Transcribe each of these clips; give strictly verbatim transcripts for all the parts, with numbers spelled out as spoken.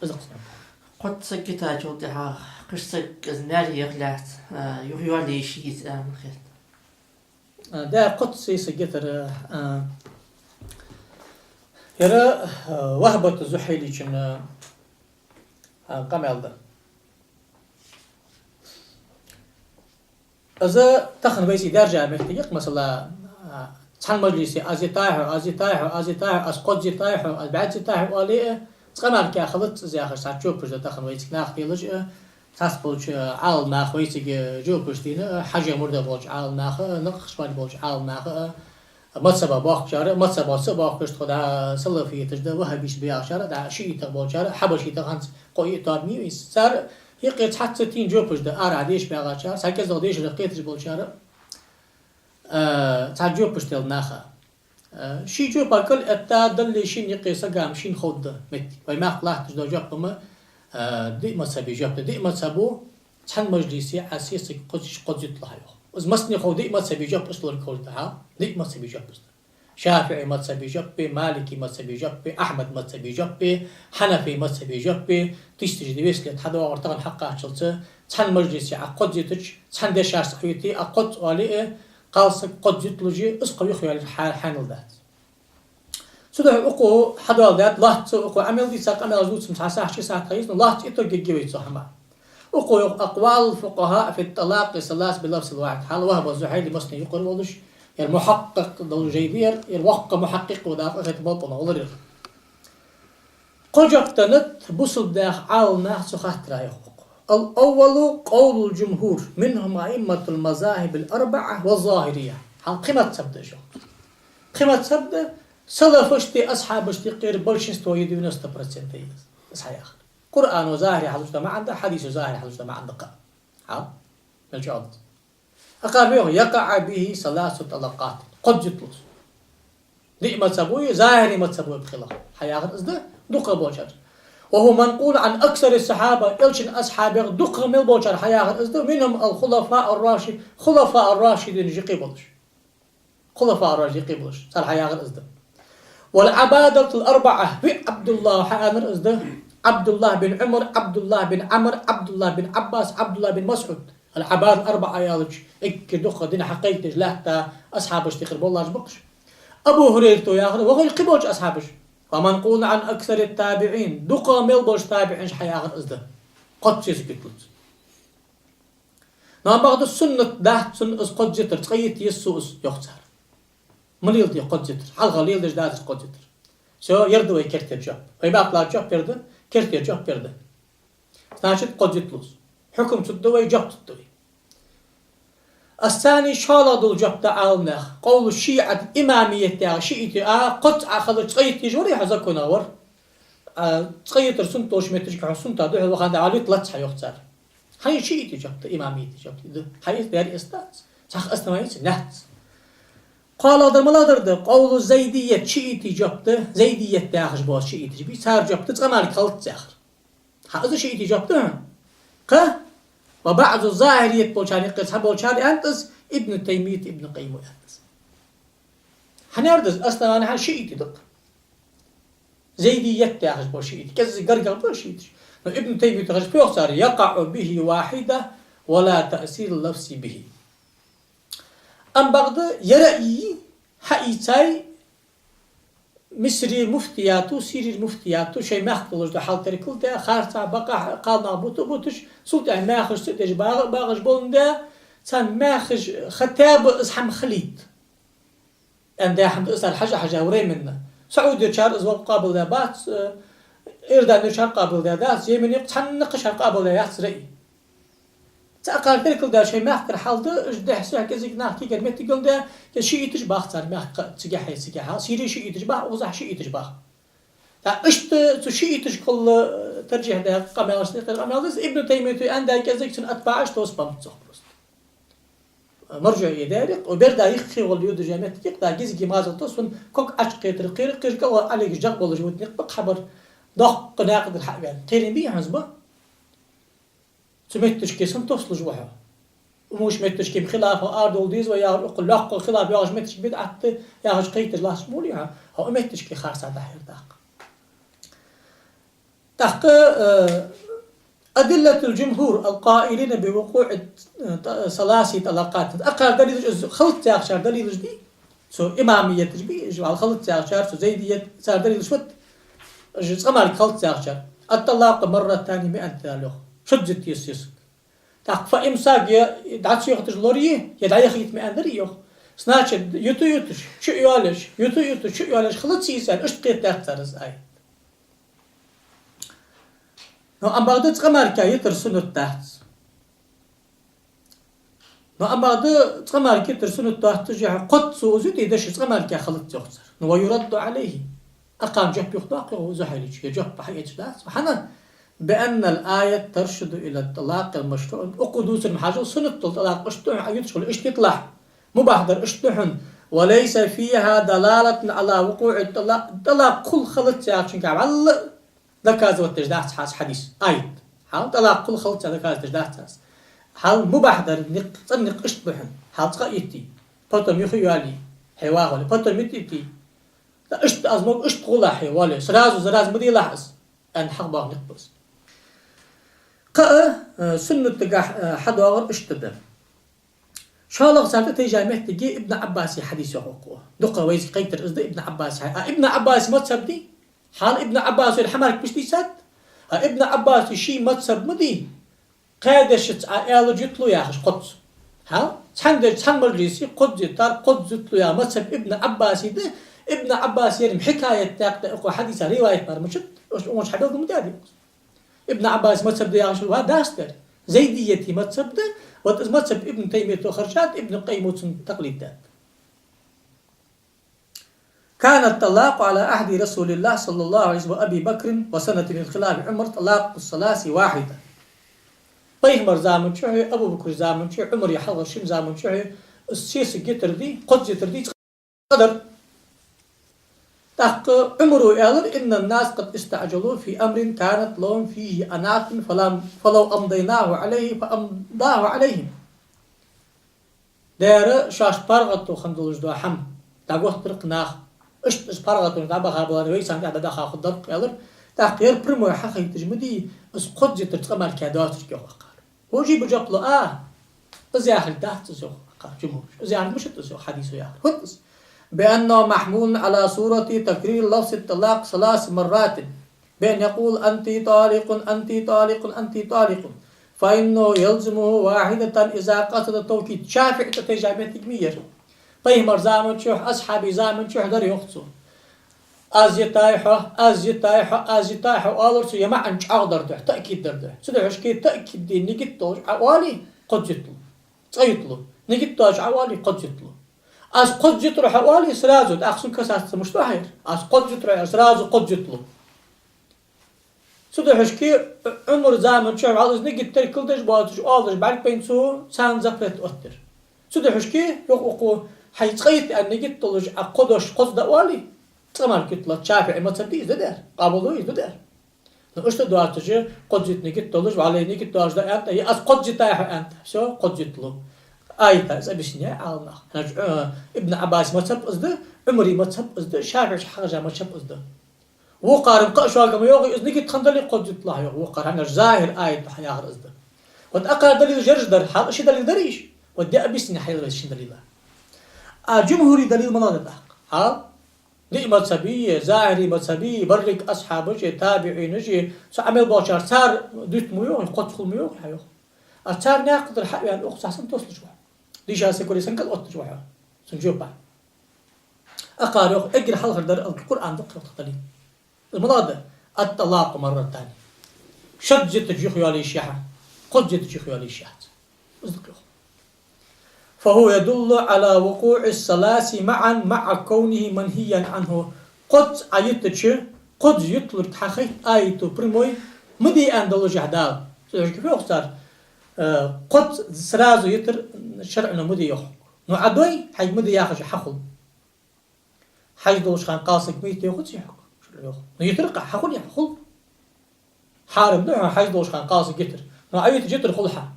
Из кхоъ саг гиттачул тӀехьагӀа кхыча сага из маьре яха лаьца, а, юхайоалае йиш йий из, а, ман хет. А, да, кхоъ саг гиттар, а, яра, а, Вахьбат Зухьайличун, а, къамаьл да. Из тахан вай цига даьржа моттиг я-кх, масала, а, цхьан мажлисе аз йитай хьо, аз йитай хьо, аз йитай хьо, аз кхозза йитай хьо, аз бӀаьзза йитай хьо оале а, цкъа мара хилац из яхаш цхьацца жопаш да тахан вай цига наха делаш а, цхьаболча Ӏаламнаха вай цига жопаш дена а, Хьажий мурдаш болча Ӏаламнаха а, Накъшбандий болча Ӏаламнаха а, мазхӀабах бохкачар, мазхӀабах ца бохкаш тхо дӀа салафиташ да, ваххабиташ ба яхачар, дӀа шиӀитех болчар, хьабашитех хӀанз кхоъ-йиъ тоаба ма йий из. Цар юкъе цхьацца тайна жопаш да, арахьа деш багӀачар, цхьа кӀезига дешарах кхеташ болчар, а, цхьа жопаш дала наха. А, ший жопа кӀал этта дале шийна юкъе сага-м шийна ховргда моттиг. Вай мехка латташ дола жоп-м, а, диъ мазхӀаба жоп да. Диъ мазхӀабо цхьан мажлисе Ӏа сесаг кхозза, кхозза йитлу хьайоах. Из массанена хов диъ мазхӀаба жоп, ислорг ховргда хьа, диъ мазхӀаба жоп из да. ШафиӀий мазхӀаба жоп, Маликий мазхӀаба жоп, Ахьмада мазхӀаба жоп, Хьанафий мазхӀаба жоп, тишташ дивеслет хьадоагӀар тахан хьакхаччалца, цхьан мажлисе Ӏа кхозза йитача, цхьан дешашца Ӏа йите, Ӏа кхозза оале а, кхалсаг кхозза йитлуш я, из кхо юхайоалаяр хьа-, хьанал дац. Цудухьа укхо хьадоаладаьд, лоацца укхо Ӏамал дийца къамаьлаш дувцам цхьа сахьат, ши сахьат хьаийца, но лоацца итог ергья вай цу хӀаман. Укхо йоах: أقوال الفقهاء في الطلاق ثلاث بلفظ واحد. Хьал Вахьбат Зухьайли массане юкъера волаш, ер мухьаккъакъ дола жай да ер, ер воккха мухьаккъикъ ва дакъа хетта балкъона гӀолар ер. Кхо жоп деннад бусалба наьха Ӏаламнаха цу хаттара, йоах укхо. الأول قول الجمهور منهم أئمة المذاهب الأربعة والظاهرية. Хьал кхы мазхӀаб да, йоах. Кхы мазхӀаб да, салафашта, асхьабашта юкъера большинство я, девяносто процент я из, из хьаяхар. Къуръано захӀире хьалуш да маӀан да, хьадисо захӀире хьалуш да маӀан да-кх. Хьал? Мел чӀоагӀа да из. Акхар йоах: يقع به ثلاث طلقات. Кхозза йитлу из. Диъ мазхӀабо а, захӀирий мазхӀабо а пхилах хьаяхар из да, дукхагӀа болчар. وهو منقول عن أكثر الصحابة. Элчан асхьабех дукхагӀа мел болчар хьаяхар из да. منهم الخلفاء الراشد-, хулафаъ ар-рашидинаш юкъе болаш. Хулафаъ ар-рашидинаш юкъе болаш. Цар хьаяхар из да. والعبادلة الأربعة. ВиӀ Ӏабдуллахь хьааьннар из да. Ӏабдуллахь бин Ӏумар, Ӏабдуллахь бин Ӏамр, Ӏабдуллахь бин Ӏаббас, Ӏабдуллахь бин МасӀуд. العبادلة الأربعة аьлча, эггара дукха дин хьакхайкадеш лаьтта асхьабашта юкъера болаш ба-кх уж. Абу Хурайрата яхар, вахар кхы болча асхьабаша. ومنقول عن أكثر التابعين. ДукхагӀа мел болча табиӀинаша хьаяхар из да. Кхозза сесаг йитлу из. Но бакъда суннат дац цунна из кхозза йитар, цкъа йита еза цо из, йоах цар. Ма леладе кхозза йитар, хьалха леладеш дацар кхозза йитар. Всё, ер да вай кертера жоп. Вай бакъ лаьца жоп ер да, кертера жоп ер да. Значит, кхозза йитлу из. Хьукам цу тӀа да вай, жоп цу тӀа да вай. الثاني, шоллагӀа дола жоп да Ӏаламнаьха. قول الشيعة الإمامية яха шиӀитий, а, кхозза Ӏа хилча цкъа йита езаш варий хьо, законах вар. А, цкъа йитар суннат долча моттигашка хьо суннат духьал вахандаь Ӏа йита лац хьа, йоах цар. Хьай шиӀитий жоп да, имамитий жоп да. Хьай из дер эс дац. Цхьа основани ца нац. КхоалагӀдар малагӀдар да? قول الزيدية, шиӀитий жоп да, зайдият яхаш бола шиӀиташ бий, цар жоп да, цкъа мара хилац яхар. Хьа из шиӀитий жоп да хьона? Кхы? وبعض الظاهرية болчарна юкъера цхьаболчар аьннад из, Ибн Таймията, Ибн Къаййима аьннад из. Хьанар да из? Основани хьа шиӀитий да-кх. Зайдият яхаш бола шиӀитий. КӀезига гаргагӀа ба шиӀиташ. Но Ибн Таймията хьажа фу йоах цар: يقع به واحدة ولا تأثير للفظ به. Ам бакъда ер а йий, хьаийцай Мисрера муфтиято, Сирера муфтиято, шоай мехка долаш дола хьал теркалдаь, харцахьа, бакъахьа кхалнах бута а буташ, цул тӀехьа маьхаш ца деш багӀа а багӀаш боландаь, царна маьхаш хатаба из хӀама хилийта. Аьнна, даь хӀама да из, цар хьажа-хьажа временно. СаӀудерчар из вокъа къоабалдаь бац, э, Иорданерчар къоабалдаь дац, Йеменера цхьаннахьа шоай къоабалдаь яц раъй. Цу акхар теркалдаь шоай мехкара хьал да, уж дехьа-сехьа кӀезига нах кегар моттиг йоландаь, кӀезига шиӀиташ бах цар мехка, цигахьа, цигахьа. Сирера шиӀиташ бах, укхазахьа шиӀиташ бах. ТӀаккха иштта цу шиӀиташкахула таржихь даь къамаьлаш, тӀехьара къамаьл да из, Ибн Таймията аьннад, кӀезига цун атбаӀаш тосабаьб цох просто. МаржаӀийя дерригаш, укх берда йиххе гӀолла йодаш я моттиг я-кх, да гизиге мазал тосс, вон ког Ӏочукхетар, кхера, кхерга а Ӏалигаш жагӀ болаш вутнекъ бакъ хабар, доккха наькъа тӀара хьа а ваьнна. Кхерам бий хьона из ба? Цу моттигашка санна тослуш ва хьо. Умуш моттигашка хилафах арадовла деза вай яхар, укх локкхагӀа хилаф йоагӀача моттигашка бидӀат да яхаш кхайкадеш латташ ма валий хьо. Хьо укх моттигашка харцахьа дӀахьийр даккха. ТӀаккха, э, أدلة الجمهور القائلين بوقوع الثلاث طلقات. Акхар далилаш, из хилац яхачар далилаш дий? Цу имамияташ бий, из вал хилац яхачар, цу зайдият, цар далилаш фуд? Из цкъа мара хилац яхачар. الطلاق مرتان, меан тӀа йоах. Шозза йита еза сесаг. ТӀаккха فإمساك, е дӀа ца йохийташ лорае, е дӀаяхийта меан дарий йоах. Значит, юта-юташ, чу а йоалаеш, юта-юташ, чу а йоалаеш хилац из, аьнна, иштта кхетадаьд цар из аят. Но ам бакъда цкъа мара йитар суннат дац. Но ам бакъда цкъа мара йитар суннат дац, же кхозза цо из юте, дешаш цкъа мара хилац йоах цар. Но ويرد عليه. Акхарна жоп юха доаккх йоах Зухьайличо, е жоп хьаэцаш дац. ХӀана? بأن الآية ترشد إلى الطلاق المشروع. Укхо дувцар ма хьажал, суннат дола тӀалакъ иштта да хьона, Ӏа юташ хул, иштта йита лахь. Мубахь дар иштта да хьона. وليس فيها دلالة على وقوع الطلاق. ТӀалакъ хул хилац яхачунга вӀалла доказывать деш дац хьа-, хьадис, аят. Хьал тӀалакъ хул хилац яха доказывать деш дац аз. Хьал мубахь дар никъ, цӀена никъ иштта ба хьона. Хьал цкъа йите, потом юха йоалае, хье вахале, потом юта йите. Да иштта аз мог, иштта гӀолахь хье воале, сразу, сразу ма делахь аз, аьнна хьахьабоагӀа никъ ба из. Кхы а, э, суннатагахь, э, хьадоагӀар иштта да. ШоллагӀа царна тӀатайжа моттиг Ибн Ӏаббаса хьадис йоах укхо. Дукха вайцига кхайкар из да Ибн Ӏаббаса хьа-, а Ибн Ӏаббаса мазхӀаб дий? Хьал Ибн Ӏаббаса ер хьамарг мишта дийцад? А Ибн Ӏаббаса ший мазхӀаб ма дий? Кхаь дешаца Ӏа аьлча ютлу яхаш кхозза. Хьал? Цхьан де-, цхьан мажлисе кхозза йитар, кхозза ютлу яха мазхӀаб Ибн Ӏаббаса да, Ибн Ӏаббаса ер-м хьикаят даккха да укхо хьадиса риваят мара мичад, оаш, оаш хьабелгал ма даьдий. Ибн Ӏаббаса мазхӀаб да яхаш ва дац дер. Зайдиятий мазхӀаб да, вот из мазхӀаб Ибн Таймията харжад, Ибн Къаййима цун такълид даьд. كان الطلاق على عهد رسول الله صلى الله عليه وسلم وأبي بكر وسنة من خلافة عمر طلاق الثلاث واحدة. Пайхамара заман чухь, Абу Бакра заман чухь, Ӏумара хьалхарча шин заман чухь, из сесаг йитар дий, кхозза йитар дий, цкъа дар. ТӀаккха Ӏумара аьлар: إن الناس قد استعجلوا في أمر كانت لهم فيه أناة فلم، فلو أمضيناه عليه فأمضاه عليهم. Дера, шоашта паргӀато хинна долаш дола хӀама дӀаготтар-кх наха. Иштта из паргӀато дӀабаха бале, вай царна тӀехьа дӀадаха хургдар-кх, аьлар. ТӀаккха ер прямой хьахайташ ма дий, из кхозза йитар цкъа мара доацар-кх йоах акхар. Хьожий ба жоп лу, а? Из яхилга дац из йоах акхар, жумхӀур. Из яхилга мишта да из йоах, хьадисо яхар. ХӀаьта из. بأنه محمول على صورة تكرير لفظ الطلاق ثلاث مرات. بأن يقول: أنت طالق، أنت طالق، أنت طالق، فإنه يلزمه واحدة إذا قصد التوكيد. ШафиӀий тӀатайжа моттиг ма йий ер. Пайхамара заман чухь, асхьабий заман чухь дар йоах цо. Аз йитай хьо, аз йитай хьо, аз йитай хьо, оалар цо, е маӀан чӀоагӀдар да хьона, таъкид дар да хьона. Цудухьа шке таъкида нигат долаш Ӏа оале, кхозза ютлу. Цкъа ютлу. Нигат доацаш Ӏа оале, кхозза ютлу. Аз кхозза йитар хьо оале, сразу, тӀаккха сона касаться мишта да хьа ер? Аз кхозза йитар хьо, сразу кхозза ютлу. Цудухьа шке Ӏумара заман чухь вӀалла из нигат теркалдеш боацаш, оалаш бӀаргабайна цо, царна запрет оттадир. Цудухьа шке, йоах укхо, хьай цкъа йита аьнна нигат долаш Ӏа кхо дош кхозза дӀаоале, цкъа мара ютлу. ШафиӀий мазхӀаб дий из да дер, къоабал ду из да дер. Но иштта доацаш, кхозза йита нигат долаш, вӀалла нигат доацаш дӀааьннад, е аз кхозза йитай хьо аьннад, всё, кхозза ютлу. Аята из объяснение Ӏаламнаха. Значит, э, Ибн Ӏаббаса мазхӀаб из да, Ӏумара мазхӀаб из да, ШафиӀий хьахаржа мазхӀаб из да. Вокхар-м кхы а шуга ма йоахий, из нигат хинна дале, кхозза ютлу йоах вокхар, хӀана аьлча захӀир аята хьаяхар из да. Вот акхар далил ераш дар, хьал ши далил дарий уж? Вот де объяснение хьаелар шин далила. А жумхӀурий далил малагӀа да тӀаккха? Хьал? Диъ мазхӀабий, захӀирий мазхӀабий, берригаш асхьабаши, табиӀинаши, цу Ӏамал болчар, цар дутт ма йоахий, кхозза хул ма йоахий хьа йоах. А цар наькъа тӀара хьавена укх цхьа санна тослуш ва хьо. Дийша саг вале санкал отташ ва хьо. Цун жоп. Акхар йоах, эггара хьалхара дар алга Къуръан да-кх йоах тха далил. Из малагӀа да? الطلاق مرتان. Шозза йитача юхайоалае йиш я хьа, кхозза йитача юхайоалае йиш яц. Из да-кх йоах. فهو يدل على وقوع الثلاث معا مع كونه منهيا عنه. Кхозза Ӏа йитача, кхозза ютлург хьахайт аято прямой, ма де аьнна доллашехь Дала. Цудухьа шке фу йоах цар, э, кхозза сразу йитар шарӀо ма де йоах. Но Ӏа дой, хьайга ма де яхаш хьахул. Хьайж долаш хана кхалсаг ма йита йоахий хьога? Йоах. Ну, йитар-кх Ӏа, хьахул, хьахул. Хьарам да хьона хьайж долаш хана кхалсаг йитар. Ну, Ӏа йитача йитар хул хьа.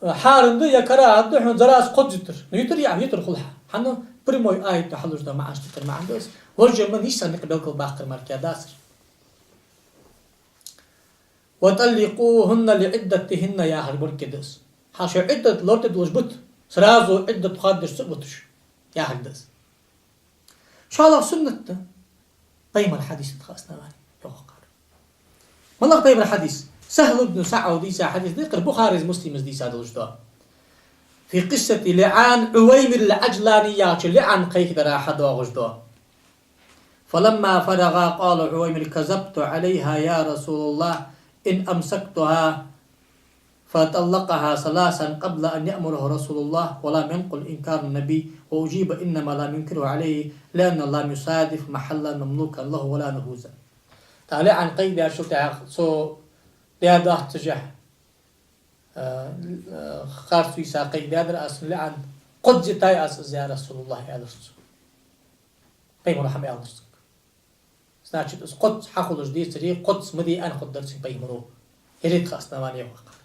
Хьарам да е карахӀат да хьона зараза кхозза йитар. Ну, йитар Ӏа, йитар хул хьа. ХӀана? Прямой аято хьалуш да маӀан, иштта йитар маӀан да из. Вож ма нийсса никъ белгалбаккхар мара кхы дацар. «وطلقوهن لعدتهن» яхар баркеда из. Хьа шоай Ӏиддат лорадеш долаш бита, сразу Ӏиддат хоадеш ца биташ, яхар да из. ШоллагӀа суннат да. Пайхамара хьадис да тха основани, йоах укхар. МалагӀа пайхамара хьадис? Сахьл ибн СаӀда дийца хьадис да, укхар Бухарес, Муслимас дийца долаш да. في قصة لعان عويمر العجلاني яхача лиӀан кхайкадара хьадоагӀаш да. فلما فرغا قال عويمر: كذبت عليها يا رسول الله إن أمسكتها، فطلقها ثلاثا قبل أن يأمره رسول الله، ولم ينقل إنكار النبي، وأجيب إنما لم ينكره عليه لأن لم يصادف محلا مملوكا له ولا نفوذا. ТӀаккха лиӀан кхайкадаьчул тӀехьагӀа цо даь доаццашехь, э, э, харц вийца кхайкадаьдар аз лиӀан, кхозза йитай аз из, я Расулаллахь, аьлар цо. Пайхамаро хӀама аьлар цунга. Значит, из кхозза хьахулаш децаре, кхозза ма де аьнна хургдар цунга пайхамаро. Ер да тха основани, йоах укхар.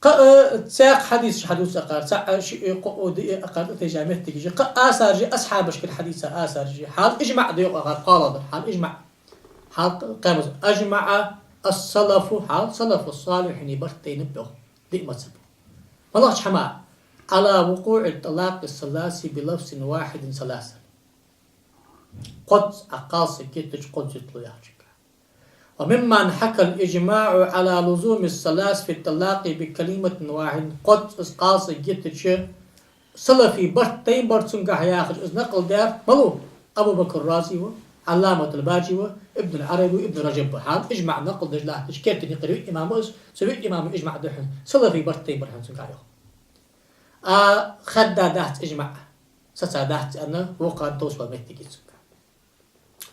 Кхы а, э, цхьаькха хьадисаш хьадувц укхар, цаӀ, э, шиъ, э, кхоъ, э, диъ, э, укхар тӀатайжа моттигаш я. Кхы а асараш я, асхьабашкара хьадийца асараш я. Хьал ижмаӀ да, йоах укхар, кхоалагӀдар, хьал ижмаӀ. Хьал кхамаз: أجمع السلف, хьал салафу салихьина барт тайнаб, йоах, диъ мазхӀабо. МалагӀча хӀаман? على وقوع الطلاق الثلاث بلفظ واحد ثلاثا. Кхозза Ӏа кхалсаг йитача кхозза йитлу яхачунга. وممن حكى الإجماع على لزوم الثلاث في الطلاق بكلمة واحدة. Кхозза из кхалсаг йитача салафий барт тайнаб цунгахь яхаш из накъл даьр малув? Абу Бакр Рази ва, Ӏалламатул Баджи ва, Ибн Ӏараби ва, Ибн Раджаб ва. Хьал ижмаӀ накъл деш латтача керттера юкъера виъ имам ва из, цу виъ имама ижмаӀ да хьона, салафий барт тайнаб хьона цунгахь, йоах. А хадда дац ижмаӀ, саца дац аьнна, вокхар товсал моттиг я цунгахь.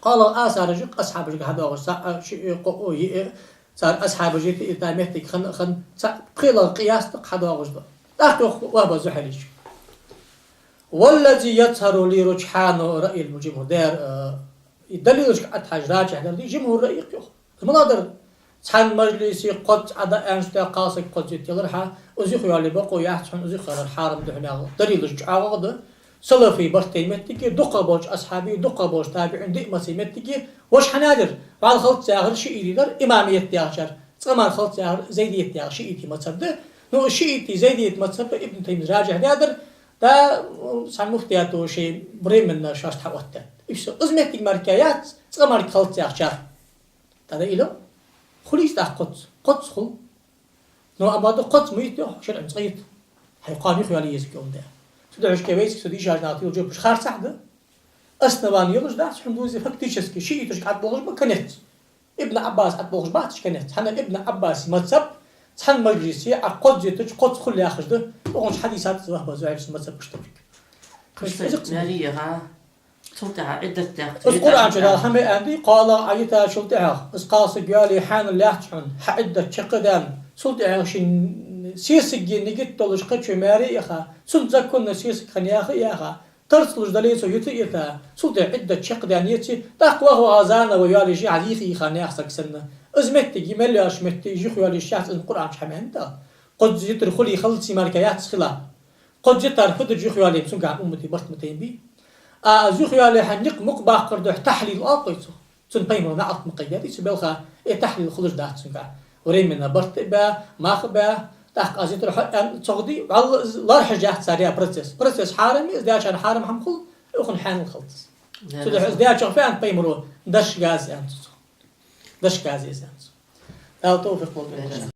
КхоалагӀа асараш я, асхьабашкара хьадоагӀаш, цаӀ, э, шиъ, э, кхоъ, э, йиъ, э, цар асхьабаша йита, йита моттиг хинна, хинна, цаӀ, пхелагӀа къияс да-кх хьадоагӀаш да. ТӀаккха йоах Вахба Зухьайлис: والذي يظهر لي رجحان رأي الجمهور. Дера, э, и далилашка тӀахьажа, ражихь дар да жумхӀура раъй, йоах. Из малагӀа дар? Цхьан мажлисе кхозза Ӏа дӀааьннача тӀа кхалсаг кхозза йита ялар хьа, из юхайоалае бокъо яц хьона, из юхаялар хьарам да хьона яха далилаш чӀоагӀагӀа да. Салафий барт тайна моттиге, дукхагӀболча асхьабий, дукхагӀболча табиӀий диъ мазхӀабий моттиге, вож хӀана дар? Валла хилац яхар шиӀитий дар, имамият яхачар, цкъа мара хилац яхар зайдият яхар шиӀитий мазхӀаб да. Ну, шиӀитий, зайдият мазхӀаб Ибн Таймийяс ражихь даьдар, да, цхьан муфтиято шоай временно шоашта хьаоттадаьд. И всё. Из моттиг мара яц, цкъа мара хилац яхачар. ТӀаккха ила хулий из тӀаккха кхозза? Кхозза хул. Но амма да кхозза ма йита, йоах, шарӀан цкъа йита. Хьай кхоана юхайоалае еза-кх, йоах, да. Цудухьа шке вайцига со дийшача наха тилча жоп шхарцахь да. Основани йолаш дац хьона дувзе, фактически шиӀиташка ӀотӀаболхаш ба конец. Ибн Ӏаббасага ӀотӀаболхаш бац уж конец. ХӀана? Ибн Ӏаббаса мазхӀаб цхьан мажлисе Ӏа кхозза йитача кхозза хул яхаш да. Укхунца хьадийцад из Вахба Зухьайлис мазхӀаб иштта. Кхы а маьре яха, цул тӀехьагӀа Ӏиддат дехка. Из Къуръан чу Дала хӀама аьннадий, кхоалагӀа Ӏа йитачул тӀехьагӀа, из кхалсаг йоалае хьанал лаьтта хьона, хьа Ӏиддат чакхдаьнна, цул тӀехьагӀа ший сесаге нигат долаш кхы чу маьре а яха, цунца законно сесаг хинна яха а яьха, тарцлуш дале цо йита а йита, цул тӀехьагӀа Ӏиддат чакхдаьнна еце, тӀаккха ваха-ваха заново йоалае ше хьа йийха-йийха наьха саг санна. Из моттиг, мел йоацача метте юхайоалае ше яц, из Къуръан чу хӀама аьннад Дала. Кхозза йитар хулий, хилаций мара яц хилаф. Кхозза йитар фу да, юхайоалае цунгахь уммата барт ма тайнабий. А из юхайоалае хьа никъ мукъабаккхар духьа тахьлил оал-кх цох. Цунна пайхамара наӀалт ма кхайкадаьдий цо, белха, э, тахьлил хулаш дац цунгахь. Временно барт а баь, мах а баь, тӀаккха аз йитар хьо аьнна цох дий, валла, из лоархӀаш яц цар яь процесс. Процесс хьарам я, из даьчарна хьарам хӀама хул, укхунна хьанал хилац из. Цудухьа из даьчох фу аьннад пайхамаро? Дашгаз аьннад цох. Дашгаз еза аьннад цох. Дала товфикъ лолда вайна.